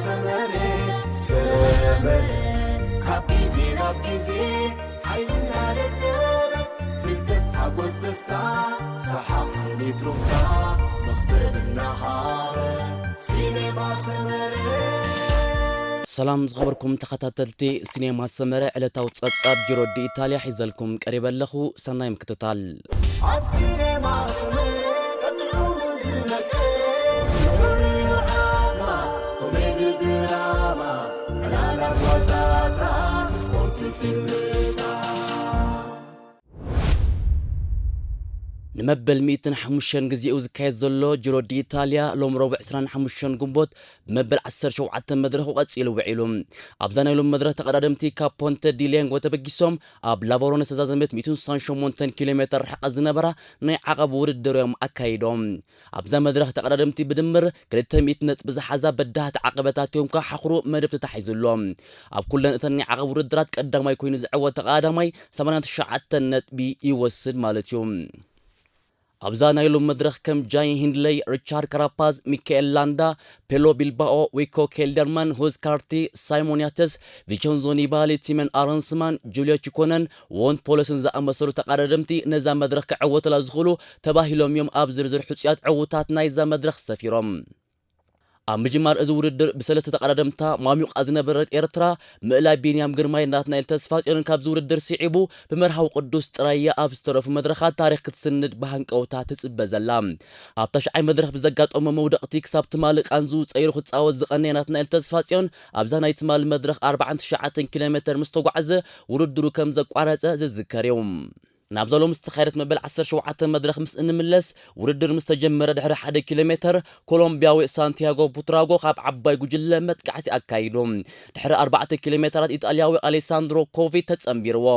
ሰመረ ሰመረ ካብ ግዜ ናብ ግዜ ሓይልና ደለበ ፍልጠት ሓጎስ ደስታ ሰሓቕ ስኒት ሩፍታ መኽሰብ እናሃረ ሲኔማ ሰመረ። ሰላም ዝኸበርኩም ተኸታተልቲ ሲኔማ ሰመረ፣ ዕለታዊ ጸብጻብ ጅሮ ዲ ኢታልያ ሒዘልኩም ቀሪበ ኣለኹ። ሰናይ ምክትታል። ኣብ ሲኔማ ሰመረ ቀጥዑ ዝነቀ ፍሉይ ዓማ ኮሜዲ ድራማ ዕላላት ዋዛታት ስፖርት ፊልምታት ንመበል ሚእትን ሓሙሽተን ግዜኡ ዝካየድ ዘሎ ጅሮ ዲ ኢታልያ ሎም ረቡዕ ዕስራን ሓሙሽተን ግንቦት ብመበል ዓሰርተ ሸውዓተ መድረኹ ቀጺሉ ውዒሉ። ኣብዛ ናይ ሎም መድረኽ ተቐዳደምቲ ካብ ፖንተ ዲ ሌንጎ ተበጊሶም ኣብ ላቮሮነ ዝተዛዘመት ሚእትን ስሳን ሸሞንተን ኪሎ ሜተር ርሕቀት ዝነበራ ናይ ዓቐብ ውድድር እዮም ኣካይዶም። ኣብዛ መድረኽ ተቐዳደምቲ ብድምር ክልተ ሚእቲ ነጥቢ ዝሓዛ በዳህቲ ዓቐበታት እዮም ክሓኽሩ መደብ ተታሒዙሎም። ኣብ ኩለን እተን ናይ ዓቐብ ውድድራት ቀዳማይ ኮይኑ ዝዕወት ተቐዳዳማይ ሰማንያን ትሽዓተን ነጥቢ ይወስድ ማለት እዩ። ኣብዛ ናይ ሎም መድረኽ ከም ጃይ ሂንድለይ፣ ሪቻርድ ካራፓዝ፣ ሚካኤል ላንዳ፣ ፔሎ ቢልባኦ፣ ዊኮ ኬልደርማን፣ ሁዝ ካርቲ፣ ሳይሞን ያተስ፣ ቪቸንዞ ኒባሊ፣ ቲመን ኣረንስማን፣ ጁልዮ ቺኮነን፣ ዎንት ፖለስን ዝኣመሰሉ ተቐዳደምቲ ነዛ መድረኽ ክዕወቱላ ዝኽእሉ ተባሂሎም እዮም ኣብ ዝርዝር ሕጹያት ዕዉታት ናይዛ መድረኽ ሰፊሮም። ኣብ ምጅማር እዚ ውድድር ብሰለስተ ተቐዳደምታ ማሚቋ ዝነበረት ኤርትራ፣ ምእላይ ቢንያም ግርማይ ናትናኤል ተስፋጽዮንን ካብዚ ውድድር ስዒቡ ብመርሃዊ ቅዱስ ጥራይ እያ ኣብ ዝተረፉ መድረኻት ታሪኽ ክትስንድ ብሃንቀውታ ትጽበ ዘላ። ኣብ ታሽዓይ መድረኽ ብዘጋጠሞ መውደቕቲ ክሳብ ትማሊ ቃንዙ ጸይሩ ክጻወት ዝቐነየ ናትናኤል ተስፋጽዮን ኣብዛ ናይ ትማሊ መድረኽ ኣርባዓን ትሽዓተን ኪሎ ሜተር ምስ ተጓዕዘ ውድድሩ ከም ዘቋረጸ ዝዝከር እዩ። ናብዛ ሎሚ ዝተኻየደት መበል ዓሰርተ ሸውዓተ መድረኽ ምስ እንምለስ፣ ውድድር ምስ ተጀመረ ድሕሪ ሓደ ኪሎ ሜተር ኮሎምቢያዊ ሳንቲያጎ ቡትራጎ ካብ ዓባይ ጉጅለ መጥቃዕቲ ኣካይዱ። ድሕሪ ኣርባዕተ ኪሎ ሜተራት ኢጣልያዊ ኣሌሳንድሮ ኮቪ ተጸንቢርዎ።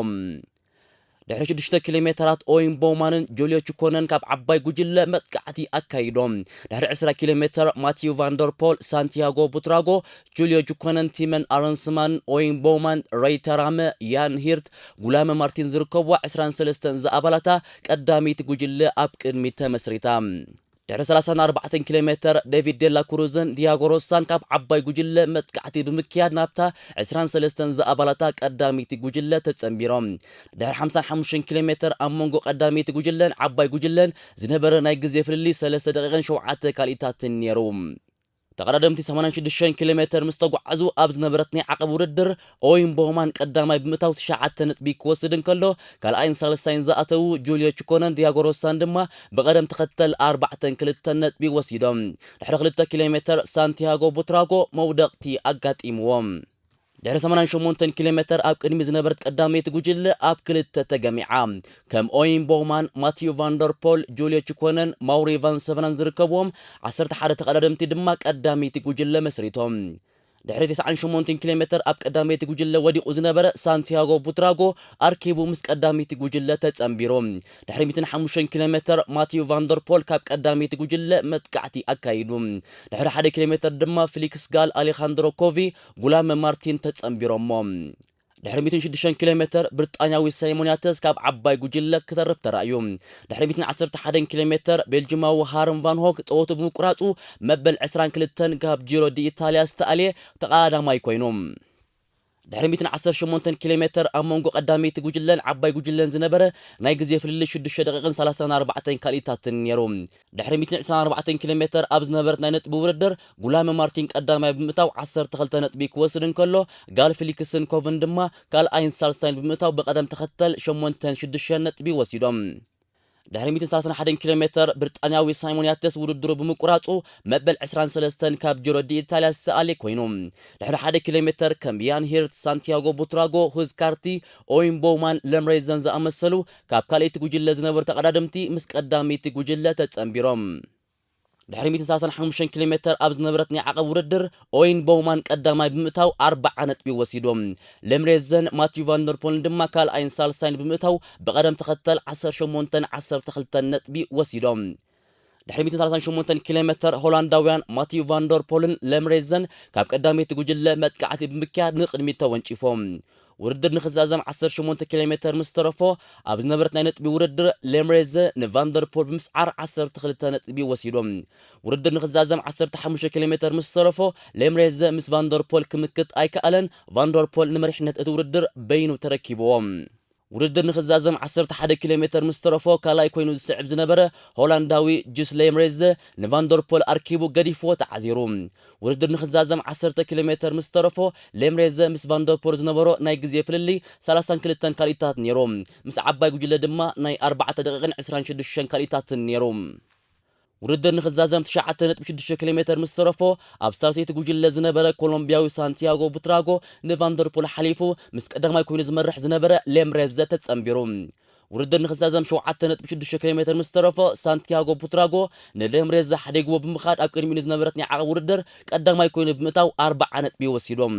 ድሕሪ ሽዱሽተ ኪሎ ሜተራት ኦይን ቦውማንን ጆልዮ ቺኮነን ካብ ዓባይ ጉጅለ መጥቃዕቲ ኣካይዶም። ድሕሪ ዕስራ ኪሎ ሜተር ማቲዩ ቫንደርፖል፣ ሳንቲያጎ ቡትራጎ፣ ጁልዮ ጁኮነን፣ ቲመን ኣረንስማን፣ ኦይን ቦውማን፣ ረይ ተራመ፣ ያን ሂርት፣ ጉላመ ማርቲን ዝርከብዋ ዕስራን ሰለስተን ዝኣባላታ ቀዳመይቲ ጉጅለ ኣብ ቅድሚት ተመስሪታ። ድሕሪ ሰላሳን ኣርባዕተን ኪሎ ሜተር ዴቪድ ዴላ ክሩዝን ዲያጎ ሮሳን ካብ ዓባይ ጉጅለ መጥቃዕቲ ብምክያድ ናብታ ዕስራን ሰለስተን ዝኣባላታ ቀዳመይቲ ጉጅለ ተጸንቢሮም። ድሕሪ ሓምሳን ሓሙሽተን ኪሎ ሜተር ኣብ መንጎ ቀዳመይቲ ጉጅለን ዓባይ ጉጅለን ዝነበረ ናይ ግዜ ፍልልይ ሰለስተ ደቂቕን ሸውዓተ ካልኢታትን ነይሩ። ተቐዳደምቲ ሰማንያን ሽዱሽተን ኪሎ ሜተር ምስ ተጓዓዙ ኣብ ዝነበረት ናይ ዓቐብ ውድድር ኦይን ቦውማን ቀዳማይ ብምእታው ትሽዓተ ነጥቢ ክወስድ እንከሎ ካልኣይን ሳልሳይን ዝኣተዉ ጁልዮ ቺኮነን ዲያጎ ሮሳን ድማ ብቐደም ተኸተል ኣርባዕተን ክልተን ነጥቢ ወሲዶም። ድሕሪ ክልተ ኪሎ ሜተር ሳንቲያጎ ቡትራጎ መውደቕቲ ኣጋጢምዎም። ድሕሪ ሰማንያን ሸሞንተን ኪሎ ሜተር ኣብ ቅድሚ ዝነበረት ቀዳመይቲ ጉጅለ ኣብ ክልተ ተገሚዓ። ከም ኦይን ቦውማን፣ ማቲዩ ቫንደርፖል፣ ጁልዮ ቺኮነን፣ ማውሪ ቫን ሰቨናን ዝርከብዎም ዓሰርተ ሓደ ተቐዳደምቲ ድማ ቀዳመይቲ ጉጅለ መስሪቶም። ድሕሪ ተስዓን ሸሞንተን ኪሎ ሜተር ኣብ ቀዳመይቲ ጉጅለ ወዲቑ ዝነበረ ሳንቲያጎ ቡትራጎ ኣርኪቡ ምስ ቀዳመይቲ ጉጅለ ተጸንቢሩ። ድሕሪ ሚእትን ሓሙሽተን ኪሎ ሜተር ማቲዩ ቫንደርፖል ካብ ቀዳመይቲ ጉጅለ መጥቃዕቲ ኣካይዱ። ድሕሪ ሓደ ኪሎ ሜተር ድማ ፊሊክስ ጋል፣ ኣሌኻንድሮ ኮቪ፣ ጉላመ ማርቲን ተጸንቢሮሞ። ድሕሪ ሚእትን ሽዱሽተን ኪሎ ሜተር ብሪጣንያዊ ሳይሞን ያተስ ካብ ዓባይ ጉጅለ ክተርፍ ተራእዩ። ድሕሪ ሚእትን ዓሰርተ ሓደን ኪሎ ሜተር ቤልጅማዊ ሃርም ቫን ሆክ ጸወቱ ብምቁራጹ መበል ዕስራን ክልተን ካብ ጂሮ ዲ ኢታልያ ዝተኣልየ ተቐዳዳማይ ኮይኑ። ድሕሪ ሚእትን ዓሰርተ ሸሞንተን ኪሎ ሜተር ኣብ መንጎ ቀዳመይቲ ጉጅለን ዓባይ ጉጅለን ዝነበረ ናይ ግዜ ፍልልይ ሽዱሽተ ደቂቕን ሰላሳን ኣርባዕተን ካልኢታትን ነይሩ። ድሕሪ ሚእትን ዕስራን ኣርባዕተን ኪሎ ሜተር ኣብ ዝነበረት ናይ ነጥቢ ውድድር ጉላመ ማርቲን ቀዳማይ ብምእታው ዓሰርተ ክልተ ነጥቢ ክወስድ እንከሎ ጋል ፊሊክስን ኮቭን ድማ ካልኣይን ሳልሳይን ብምእታው ብቐደም ተኸተል ሸሞንተን ሽዱሽተን ነጥቢ ወሲዶም። ድሕሪ ሚእትን ሰላሳን ሓደን ኪሎ ሜተር ብሪጣንያዊ ሳይሞን ያተስ ውድድሩ ብምቁራጹ መበል ዕስራን ሰለስተን ካብ ጂሮ ዲ ኢታልያ ዝተኣልየ ኮይኑ። ድሕሪ ሓደ ኪሎ ሜተር ከም ያን ሂርት፣ ሳንቲያጎ ቡትራጎ፣ ሁዝ ካርቲ፣ ኦይን ቦውማን፣ ለምሬዘን ዝኣመሰሉ ካብ ካልኣይቲ ጉጅለ ዝነበሩ ተቐዳደምቲ ምስ ቀዳመይቲ ጉጅለ ተጸንቢሮም። ድሕሪ ሚእትን ሰላሳን ሓሙሽተን ኪሎ ሜተር ኣብ ዝነበረት ናይ ዓቐብ ውድድር ኦይን ቦውማን ቀዳማይ ብምእታው ኣርብዓ ነጥቢ ወሲዶም። ለምሬዘን ማቲዩ ቫንደርፖልን ድማ ካልኣይን ሳልሳይን ብምእታው ብቐደም ተኸተል ዓሰርተ ሸሞንተን ዓሰርተ ክልተን ነጥቢ ወሲዶም። ድሕሪ ሚእትን ሰላሳን ሸሞንተን ኪሎ ሜተር ሆላንዳውያን ማቲዩ ቫንደርፖልን ለምሬዘን ካብ ቀዳመይቲ ጉጅለ መጥቃዕቲ ብምክያድ ንቕድሚት ተወንጪፎም። ውድድር ንኽዛዘም ዓሰርተ ሸሞንተ ኪሎ ሜተር ምስ ተረፎ፣ ኣብ ዝነበረት ናይ ነጥቢ ውድድር ሌምሬዘ ንቫንደርፖል ብምስዓር ዓሰርተ ክልተ ነጥቢ ወሲዶም። ውድድር ንኽዛዘም ዓሰርተ ሓሙሽተ ኪሎ ሜተር ምስ ተረፎ፣ ሌምሬዘ ምስ ቫንደርፖል ክምክት ኣይከኣለን። ቫንደርፖል ንመሪሕነት እቲ ውድድር በይኑ ተረኪብዎ። ውድድር ንኽዛዘም ዓሰርተ ሓደ ኪሎ ሜተር ምስ ተረፎ፣ ካልኣይ ኮይኑ ዝስዕብ ዝነበረ ሆላንዳዊ ጁስ ሌምሬዘ ንቫንደርፖል ኣርኪቡ ገዲፍዎ ተዓዚሩ። ውድድር ንኽዛዘም ዓሰርተ ኪሎ ሜተር ምስ ተረፎ፣ ሌምሬዘ ምስ ቫንደርፖል ዝነበሮ ናይ ግዜ ፍልልይ ሰላሳን ክልተን ካልኢታት ነይሩ። ምስ ዓባይ ጉጅለ ድማ ናይ ኣርባዕተ ደቂቕን ዕስራን ሽዱሽተን ካልኢታትን ነይሩ። ውድድር ንኽዛዘም ትሽዓተ ነጥቢ ሽዱሽተ ኪሎ ሜተር ምስ ተረፎ፣ ኣብ ሳልሰይቲ ጉጅለ ዝነበረ ኮሎምቢያዊ ሳንቲያጎ ቡትራጎ ንቫንደርፖል ሓሊፉ ምስ ቀዳማይ ኮይኑ ዝመርሕ ዝነበረ ሌምሬዘ ተጸንቢሩ። ውድድር ንኽዛዘም ሸውዓተ ነጥቢ ሽዱሽተ ኪሎ ሜተር ምስ ተረፎ፣ ሳንቲያጎ ቡትራጎ ንሌምሬዘ ሓዲግዎ ብምኻድ ኣብ ቅድሚኡ ንዝነበረት ናይ ዓቐብ ውድድር ቀዳማይ ኮይኑ ብምእታው ኣርብዓ ነጥቢ ወሲዶም።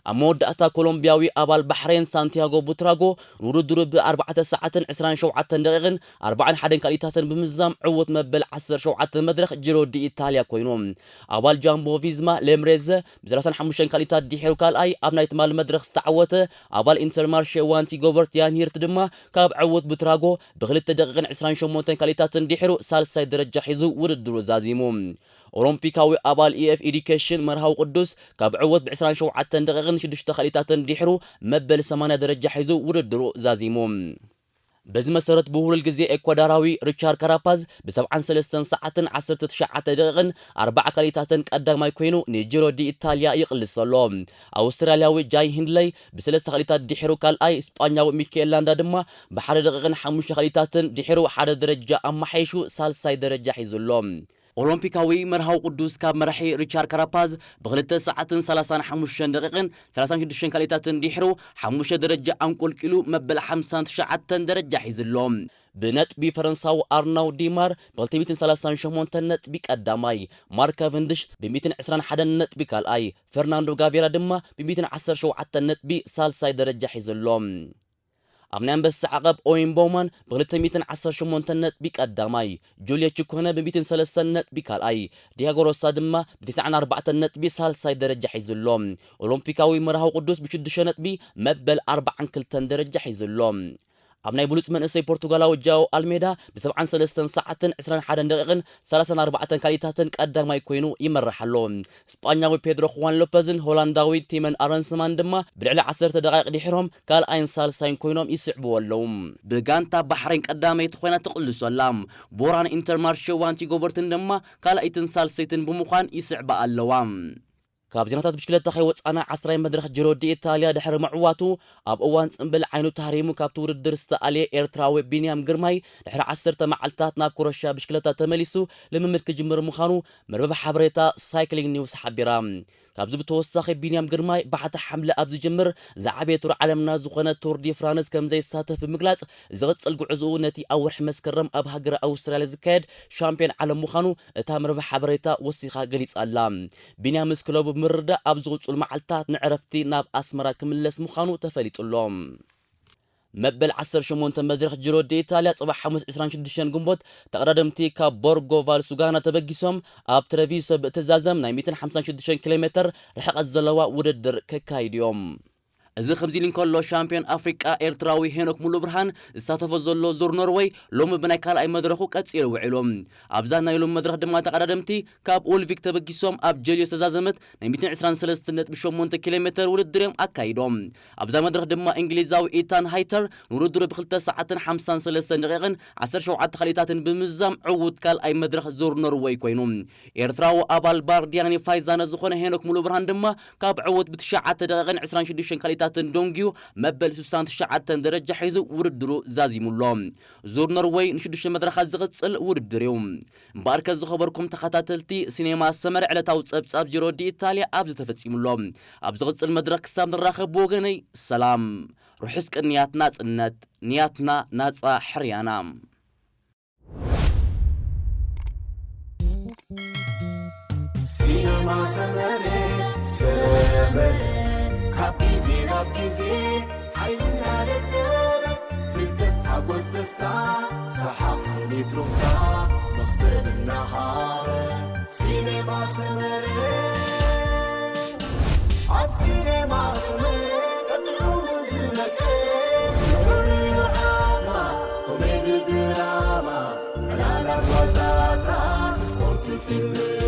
ኣብ መወዳእታ ኮሎምቢያዊ ኣባል ባሕሬን ሳንቲያጎ ቡትራጎ ንውድድሩ ብ ኣርባዕተ ሰዓትን ዕስራን ሸውዓተን ደቂቕን ኣርባዓን ሓደን ካልኢታትን ብምዝዛም ዕዉት መበል ዓሰርተ ሸውዓተ መድረኽ ጂሮ ዲ ኢታልያ ኮይኑ። ኣባል ጃምቦ ቪዝማ ሌምሬዘ ብ ሰላሳን ሓሙሽተን ካልኢታት ድሒሩ ካልኣይ፣ ኣብ ናይ ትማሊ መድረኽ ዝተዓወተ ኣባል ኢንተርማርሼ ዋንቲ ጎበርት ያንሂርት ድማ ካብ ዕዉት ቡትራጎ ብክልተ ደቂቕን ዕስራን ሸሞንተን ካልኢታትን ድሒሩ ሳልሳይ ደረጃ ሒዙ ውድድሩ ዛዚሙ። ኦሎምፒካዊ ኣባል ኢኤፍ ኤዱኬሽን መርሃዊ ቅዱስ ካብ ዕወት ብ ዕስራን ሸውዓተን ደቂቕን ሽዱሽተ ካልኢታትን ድሕሩ መበል ሰማንያ ደረጃ ሒዙ ውድድሩ ዛዚሙ። በዚ መሰረት ብውህሉል ግዜ ኤኳዳራዊ ሪቻርድ ካራፓዝ ብ ሰብዓን ሰለስተን ሰዓትን ዓሰርተ ትሽዓተ ደቂቕን ኣርባዓ ካልኢታትን ቀዳማይ ኮይኑ ንጂሮ ዲ ኢታልያ ይቕልስ ዘሎ። ኣውስትራልያዊ ጃይ ሂንድለይ ብሰለስተ ካልኢታት ድሕሩ ካልኣይ፣ ስጳኛዊ ሚኬል ላንዳ ድማ ብሓደ ደቂቕን ሓሙሽተ ካልኢታትን ድሕሩ ሓደ ደረጃ ኣመሓይሹ ሳልሳይ ደረጃ ሒዙ ኣሎ። ኦሎምፒካዊ መርሃዊ ቅዱስ ካብ መራሒ ሪቻርድ ካራፓዝ ብክልተ ሰዓትን ሰላሳን ሓሙሽተን ደቂቕን ሰላሳን ሽዱሽተን ካልኢታትን ድሕሩ ሓሙሽተ ደረጃ ኣንቆልቂሉ መበል ሓምሳን ትሽዓተን ደረጃ ሒዙ ኣሎ። ብነጥቢ ፈረንሳዊ ኣርናው ዲማር ብ ክልተ ሚእትን ሰላሳን ሸሞንተን ነጥቢ ቀዳማይ፣ ማርክ ካቨንድሽ ብ ሚእትን ዕስራን ሓደን ነጥቢ ካልኣይ፣ ፈርናንዶ ጋቬራ ድማ ብ ሚእትን ዓሰርተ ሸውዓተን ነጥቢ ሳልሳይ ደረጃ ሒዙ ኣሎ። ኣብ ናይ ኣንበሳ ዓቐብ ኦዌን ቦውማን ብ ክልተ ሚእትን ዓሰርተ ሸሞንተን ነጥቢ ቀዳማይ፣ ጁልዮ ቺኮነ ብ ሚእትን ሰለስተን ነጥቢ ካልኣይ፣ ዲያጎ ሮሳ ድማ ብ ተስዓን ኣርባዕተን ነጥቢ ሳልሳይ ደረጃ ሒዙ ኣሎ። ኦሎምፒካዊ መርሃዊ ቅዱስ ብ ሽዱሽተ ነጥቢ መበል ኣርባዓን ክልተን ደረጃ ሒዙ ኣሎ። ኣብ ናይ ብሉጽ መንእሰይ ፖርቱጋላዊ ጃኦ ኣልሜዳ ብ ሰብዓን ሰለስተን ሰዓትን ዕስራን ሓደን ደቂቕን ሰላሳን ኣርባዕተን ካልኢታትን ቀዳማይ ኮይኑ ይመርሕ ኣሎ። ስጳኛዊ ፔድሮ ክዋን ሎፐዝን ሆላንዳዊ ቲመን ኣረንስማን ድማ ብልዕሊ ዓሰርተ ደቓይቕ ድሒሮም ካልኣይን ሳልሳይን ኮይኖም ይስዕብዎ ኣለዉ። ብጋንታ ባሕሬን ቀዳመይቲ ኮይና ትቕልሶ ኣላ። ቦራን ኢንተርማርሼ ዋንቲ ጎበርትን ድማ ካልኣይትን ሳልሰይትን ብምዃን ይስዕባ ኣለዋ። ካብ ዜናታት ብሽክለታ ከይወጻና፣ ዓስራይ መድረኽ ጂሮ ዲ ኢታልያ ድሕሪ ምዕዋቱ፣ ኣብ እዋን ጽምብል ዓይኑ ተሃሪሙ ካብቲ ውድድር ዝተኣልየ ኤርትራዊ ቢንያም ግርማይ፣ ድሕሪ ዓሰርተ መዓልታት ናብ ኩረሻ ብሽክለታ ተመሊሱ ልምምድ ክጅምር ምዃኑ መርበብ ሓበሬታ ሳይክሊንግ ኒውስ ሓቢራ። ካብዚ ብተወሳኺ፣ ቢንያም ግርማይ ባሕቲ ሓምለ ኣብ ዝጅምር ዝዓበየ ቱር ዓለምና ዝኾነ ቱር ዲ ፍራንስ ከም ዘይሳተፍ ብምግላጽ፣ ዝቕጽል ጉዕዝኡ ነቲ ኣብ ወርሒ መስከረም ኣብ ሃገረ ኣውስትራልያ ዝካየድ ሻምፒዮን ዓለም ምዃኑ እታ መርበብ ሓበሬታ ወሲኻ ገሊጻ ኣላ። ቢንያም ምስ ክለቡ ብምርድዳእ ኣብ ዝቕጽሉ መዓልታት ንዕረፍቲ ናብ ኣስመራ ክምለስ ምዃኑ ተፈሊጡ ኣሎ። መበል ዓሰርተ ሸሞንተ መድረኽ ጂሮ ዲ ኢታልያ ጽባሕ ሓሙስ ዕስራን ሽዱሽተን ግንቦት ተቐዳደምቲ ካብ ቦርጎ ቫልሱጋና ተበጊሶም ኣብ ትረቪሶ ብእትዛዘም ናይ ሚእትን ሓምሳን ሽዱሽተን ኪሎ ሜተር ርሕቐት ዘለዋ ውድድር ከካይዱ እዮም። እዚ ከምዚ ኢሉ እንከሎ፣ ሻምፒዮን ኣፍሪቃ ኤርትራዊ ሄኖክ ሙሉብርሃን ዝሳተፎ ዘሎ ዙር ኖርወይ ሎሚ ብናይ ካልኣይ መድረኹ ቀጺሉ ውዒሉ። ኣብዛ ናይ ሎሚ መድረኽ ድማ ተቐዳደምቲ ካብ ኡልቪክ ተበጊሶም ኣብ ጀልዮ ዝተዛዘመት ናይ ሚእትን ዕስራን ሰለስተን ነጥቢ ሸሞንተ ኪሎ ሜተር ውድድር እዮም ኣካይዶም። ኣብዛ መድረኽ ድማ እንግሊዛዊ ኢታን ሃይተር ንውድድሩ ብክልተ ሰዓትን ሓምሳን ሰለስተን ደቂቕን ዓሰርተ ሸውዓተ ካልኢታትን ብምዝዛም ዕዉት ካልኣይ መድረኽ ዙር ኖርወይ ኮይኑ። ኤርትራዊ ኣባል ባርዲያኒ ፋይዛነ ዝኾነ ሄኖክ ሙሉብርሃን ድማ ካብ ዕዉት ብትሽዓተ ደቂቕን ዕስራን ሽዱሽተን ካልኢታትን ደንጊዩ መበል ስሳን ትሽዓተን ደረጃ ሒዙ ውድድሩ ዛዚሙ ኣሎ። ዙር ኖርወይ ንሽዱሽተ መድረኻት ዝቕጽል ውድድር እዩ። እምበኣርከ ዝኸበርኩም ተኸታተልቲ ሲኔማ ሰመረ፣ ዕለታዊ ጸብጻብ ጂሮ ዲ ኢታልያ ኣብዚ ተፈጺሙ ኣሎ። ኣብ ዝቕጽል መድረኽ ክሳብ ንራኸብ ብወገነይ ሰላም። ርሑስ ቅንያት ናጽነት፣ ንያትና ናጻ ሕርያና። ሲነማ ሰመረ፣ ሰመረ፣ ካብ ግዜ ናብ ግዜ ሓይልና ደለበ፣ ፍልጠት፣ ሓጎስ፣ ደስታ፣ ሰሓቕ፣ ስኒት፣ ሩፍታ፣ መኽሰብ እናሃበ። ሲነማ ሰመረ፣ ኣብ ሲነማ ሰመረ፣ ጥዑም ኮሜዲ ድራማ፣ ዕላላት ዋዛታት፣ ስፖርት፣ ፊልም፣